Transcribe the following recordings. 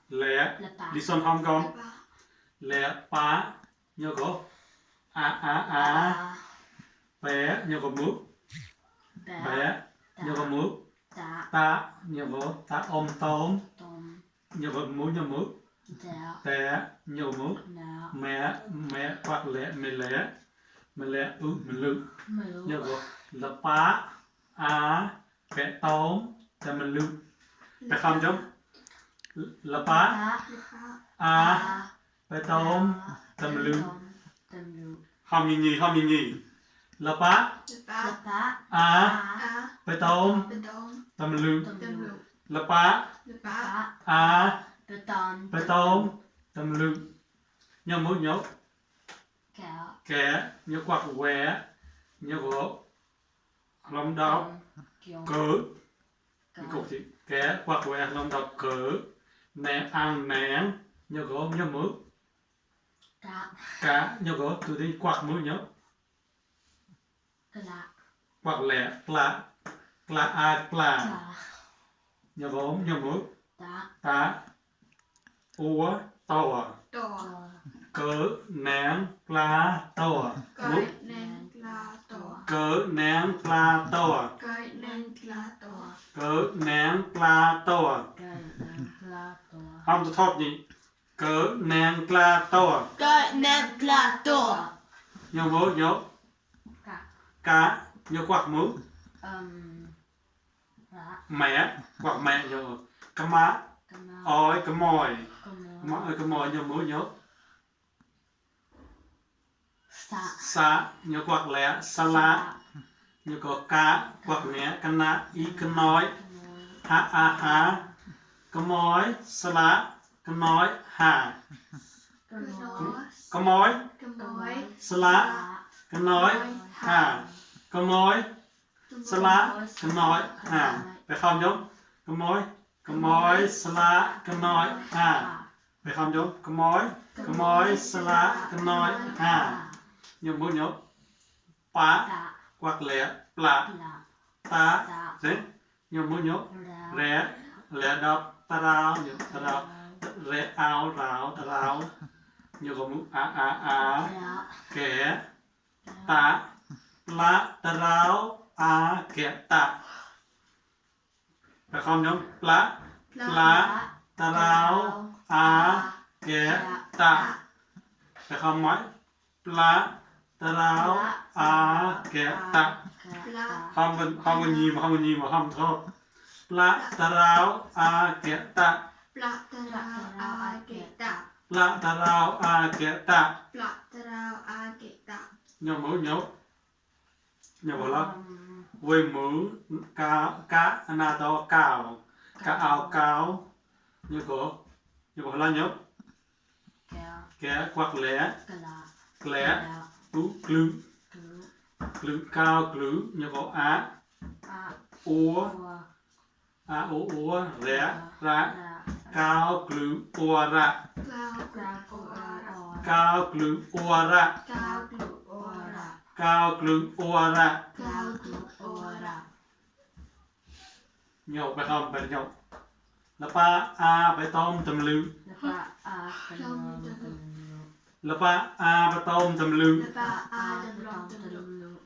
lẹ đi son hong con lẹ phá nhớ có bé nhớ có mướp bé nhớ có mướp ta nhớ có ta ôm tôm nhớ có mướp nhớ mướp té nhớ mướp mẹ quạt lẹ mẹ lẹ mình lư nhớ có là phá bé tôm ta mình lư ta không giống là phá bé tôm ta mình lư không nhìn nhì là phá bé tôm ta mình lư là phá bé tôm ta mình lư nhớ mũi nhớ kẻ nhớ quạt quẹ nhớ gỗ lông đau cỡ cục thì kẻ quạt quẹ lông đau cỡ nè ăn nén nhớ gỗ nhớ mũi cá nhớ gỗ từ đi quạt mũi nhớ quạt lẹ pla nhớ gỗ nhớ mũi tá úa to cỡ nén pla to mũi cỡ nén pla to cỡ nén pla to không thọt gì cỡ nén pla to nhớ mũi nhớ cá nhớ quạt mũi mẹ quạt mẹ nhớ cá má oi cá mòi nhớ mũi nhớ sa nhớ quạt lẹ sa lá nhớ có cá quạt mẹ cá nã ý cá nói ha cá mói sa lá cá nói hà cá mói sa lá cá nói hà cá mói sa lá cá nói hà phải không giống cá mói sa lá cá nói hà phải không giống cá mói sa lá cá nói hà nhớ mũi nhớ phá quạt lẹ pla ta thế nhớ mũi nhớ lẹ đọc ta rao nhớ ta rao rẹ ao rào ta rao nhớ có mũi kẻ ta pla ta rao kẻ ta phải không nhớ pla ta rao kẻ ta phải không nói pla ta rao kẻ ta không có nhìn mà không thôi pla ta rao kẻ ta pla ta rao kẻ ta nhớ mũi nhớ vào lắm quê mũi cá na to cào cá ao cáo nhớ vào lắm nhớ kẻ quạt lẻ clư cao clư nhớ có úa rẽ ra cao clư ua ra cao clư ua ra cao clư ua ra nhậu phải không phải nhậu là pa phải tôm tầm lư là pa phải tôm tầm lư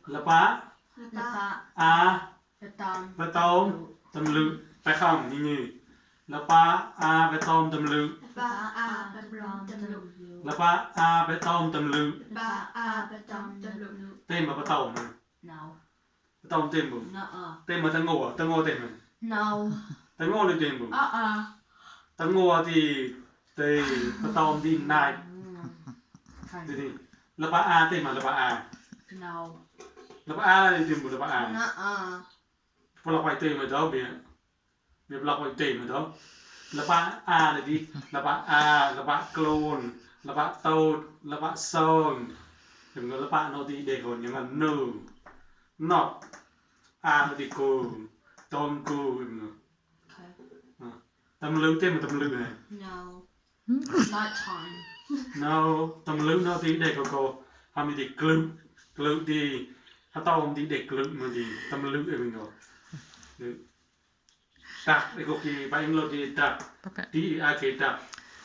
là pa phải tôm tầm lư phải không nhỉ là pa phải tôm tầm lư là pa phải tôm tầm lư tên mà phải tôm này tôm tên bụng tên mà tăng ngô tên mình tăng ngô lên tên bụng tăng ngô thì phải tôm đi này thì là pa tên mà là pa là pa là tên bụng là paพอเราไปเตะมาแล้วเบียเราไปเตะมาแล้วละปะเลยดิละปะละปะโกลนละปะโตละปะซองถึงละปะโนดีเด็กคนยังมันนูนอกโนดีกูตอมกูตำลึงเต้นมันตำลึงไง night time no ตำลึงโนดีเด็กก็ทำดีกลึกดีถ้าตอมดีเด็กกลึกมันดีตำลึงเองก็แป ดักไอ้ก็คือไปอังกฤษดีดัก Pappa. DERK ดัก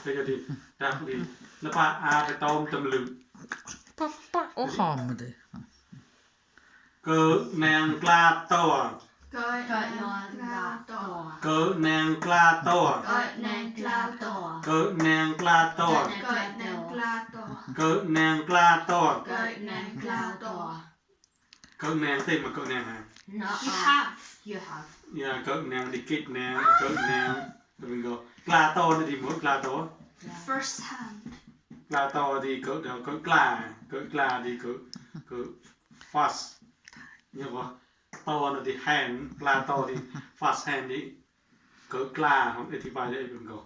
ไปก็ดีดักดีแล้วป้าอาไปต้มตำลึง Pappa och har med det. เกิดแนงกล้าตัว Goat nang glator. เกิดแนงกล้าตัว Goat nang glator. เกิดแนงกล้าตัว Goat nang glator. เกิดแนงกล้าตัว Goat nang glator. เกิดแนงติดมาเกิดแนงฮะ Not you have. You have. อย่าเกิดแนงดิกิดแนงเกิดแนงตัวเป็นก็กล้าตัวนี่ดีหมดกล้าตัว First hand. กล้าตัวดีเกิดเดี๋ยวเกิดกล้าดีเกิด fast เนี่ยว่าตัวนี่ดี hand กล้าตัวดี fast hand ดีเกิดกล้าผมอธิบายได้เป็นก็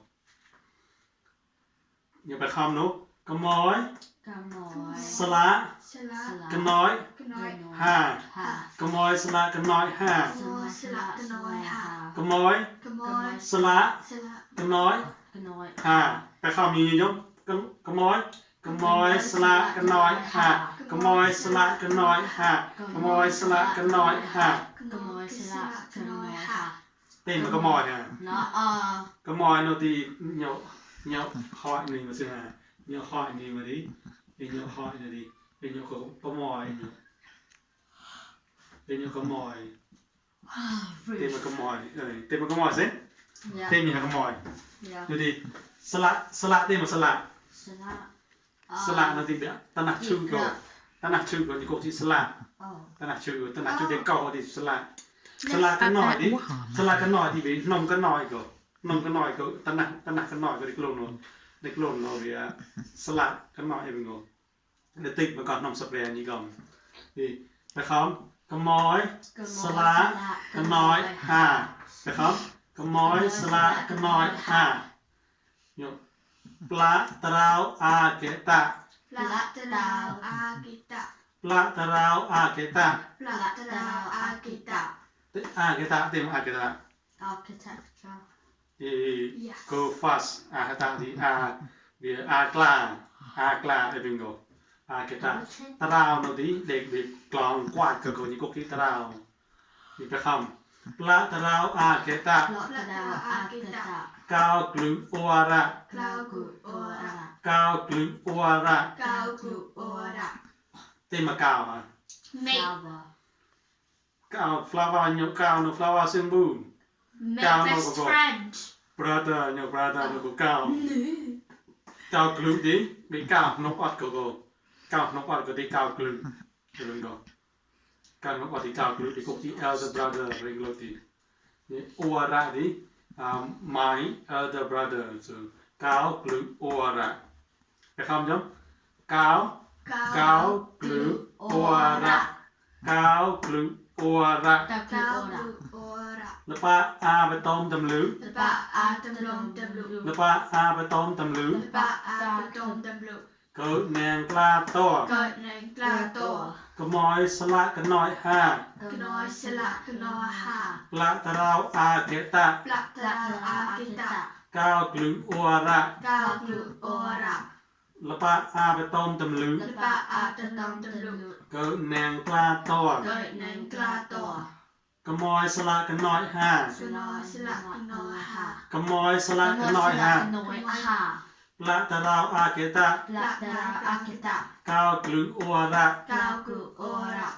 อย่าไปคำนุกกระมอย Gamoy. สละ Sala. กระน้อย Gnoy. ห้า Ha. กระมอยสละกระน้อยห้า Gamoy. Sala. Gnoy. Ha. กระมอย Gamoy. สละ Sala. กระน้อย Gnoy. ห้าไปเข้ามียกกระมอยกระมอยสละกระน้อยห้ากระมอยสละกระน้อยห้ากระมอยสละกระน้อยห้า Gamoy. Sala. Gnoy. Ha. เต้นมันกระมอยฮะ Not กระมอยโนตีเหนียวคอยนี่มาสิฮะเหนียวคอยนี่มาดิเหนียวคอยนี่ดิเหนียวกระมอยเหนียวกระมอยเต้นมันกระมอยเต้นมันกระมอยสิ Yeah. เต้นมีกระมอย Yeah. ดูดิสละเต้นมันสละ Sala. สละนั่นที่เดียวตระหนักชื่อก่อนตระหนักชื่อก่อนที่กูที่สละ Oh. ตระหนักชื่อเด็กเก่าที่สละกันหน่อยดิสละกันหน่อยที่ไปนมกันหน่อยก็นมกันหน่อยก็ตระหนักกันหน่อยก็เด็กโลนเด็กโลนเราเรียสละกันหน่อยเองก็เด็กติดมาก่อนนมสเปรย์นี้ก่อนนี่นะครับกระมอยสละกันหน่อยห้านะครับกระมอยสละกันหน่อยห้าโยปลาตราวอาเกตะ Platerau agita. ปลาตราวอาเกตะ Platerau agita. อาเกตะเต็มอาเกตะ Architecture. Yes. Go fast อาเกตะที่อาเบียอากลาไอ้บิงโกอาเกตะตราวนั่นที่เด็กกลองกวาดกับคนนี้ก็คิดตราวนี่ไปคำปลาตราวอาเกตะ Platerau agita. ก้าวกลืออวาระ Klauku ora. ก้าวกลืออวาระ Kauku ora. เต็มมาก้าวอ่ะ Flower. ก้าวฟลาวาโยก้าวโนฟลาวาซิมบู My best friend. brother โย brother โยก็ก้าวก้าวกลือดิมีก้าวนกอัดก็ก้าวนกอัดก็ที่ก้าวกลือเรื่องก็ก้าวนกอัดที่ก้าวกลือที่ก็ที่ elder brother เรื่องโลตีนี่อวาระดิmy elder brother so ก้าวกลืออวาระไปคำจำก้าวกลืออวาระก้าวกลืออวาระ Kauku ora. ora. แล้วป้าอาไปต้มตำลึง Lepas atom dulu. แล้วป้าอาไปต้มตำลึง Lepas betom deblu. เกิดแนงกล้าตัว Kot neng klato. กระมอยสละกันน้อยห้า Kenoi selak kenoi ha. ปลาตะราวอาเกตะ Plak terang akita. ก้าวกลึงอวาระ Kau glu ora. แล้วป้าอาไปต้มตำลึง Lepas betom deblu. เกิดแนงกล้าตัว Kot neng klato. กระมอยสละกันน้อยห้า Kenoi selak kenoi ha. กระมอยสละกันน้อยห้า Noi ha. ปลาตะราวอาเกตะ Platerau agita. ก้าวกลึงอวาระ Kau glu ora.